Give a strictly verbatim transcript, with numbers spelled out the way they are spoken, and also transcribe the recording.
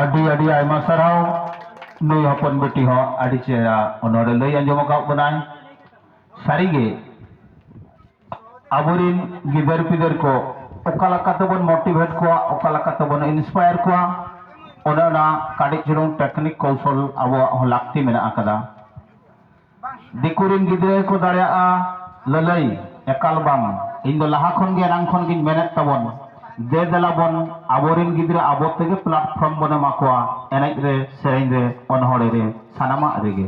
ᱟᱹᱰᱤ ᱟᱹᱰᱤ ᱟᱭᱢᱟ ᱥᱟᱨᱦᱟᱣ᱾ ᱱᱩᱭ ᱦᱚᱯᱚᱱ ᱵᱤᱴᱤ ᱦᱚᱸ ᱟᱹᱰᱤ ᱪᱮᱦᱨᱟ ᱚᱱᱚᱬᱦᱮ ᱞᱟᱹᱭ ᱟᱸᱡᱚᱢ ᱟᱠᱟᱫ ᱵᱚᱱᱟᱭ᱾ ᱥᱟᱹᱨᱤᱜᱮ ᱟᱵᱚᱨᱤᱱ ᱜᱤᱫᱟᱹᱨ ᱯᱤᱫᱟᱹᱨ ᱠᱚ ᱚᱠᱟ ᱞᱮᱠᱟ ᱛᱮᱵᱚᱱ ᱢᱳᱴᱤᱵᱷᱮᱴ ᱠᱚᱣᱟ, ᱚᱠᱟ ᱞᱮᱠᱟ ᱛᱮᱵᱚᱱ ᱤᱱᱥᱯᱟᱭᱟᱨ ᱠᱚᱣᱟ, ᱚᱱᱮ ᱚᱱᱟ ᱠᱟᱹᱴᱤᱡ ᱪᱩᱞᱩᱝ ᱴᱮᱠᱱᱤᱠ ᱠᱚᱣᱥᱚᱞ ᱟᱵᱚᱣᱟᱜ ᱦᱚᱸ ᱞᱟᱹᱠᱛᱤ ᱢᱮᱱᱟᱜ ᱟᱠᱟᱫᱟ᱾ ᱫᱤᱠᱩ ᱨᱤᱱ ᱜᱤᱫᱽᱨᱟᱹ ᱠᱚ ᱫᱟᱲᱮᱭᱟᱜᱼᱟ ᱞᱟᱹᱞᱟᱹᱭ, ᱮᱠᱟᱞ ᱵᱟᱝ᱾ ᱤᱧ ᱫᱚ ᱞᱟᱦᱟ ᱠᱷᱚᱱ ᱜᱮ, ᱮᱱᱟᱝ ᱠᱷᱚᱱ ᱜᱤᱧ ᱢᱮᱱᱮᱫ ᱛᱟᱵᱚᱱ, ᱫᱮ ᱫᱮᱞᱟ ᱵᱚᱱ ᱟᱵᱚᱨᱤᱱ ᱜᱤᱫᱽᱨᱟᱹ ᱟᱵᱚ ᱛᱮᱜᱮ ᱯᱞᱟᱴᱯᱷᱚᱨᱢ ᱵᱚᱱ ᱮᱢᱟ ᱠᱚᱣᱟ, ᱮᱱᱮᱡ ᱨᱮ, ᱥᱮᱨᱮᱧ ᱨᱮ, ᱚᱱᱚᱬᱦᱮ ᱨᱮ, ᱥᱟᱱᱟᱢᱟᱜ ᱨᱮᱜᱮ᱾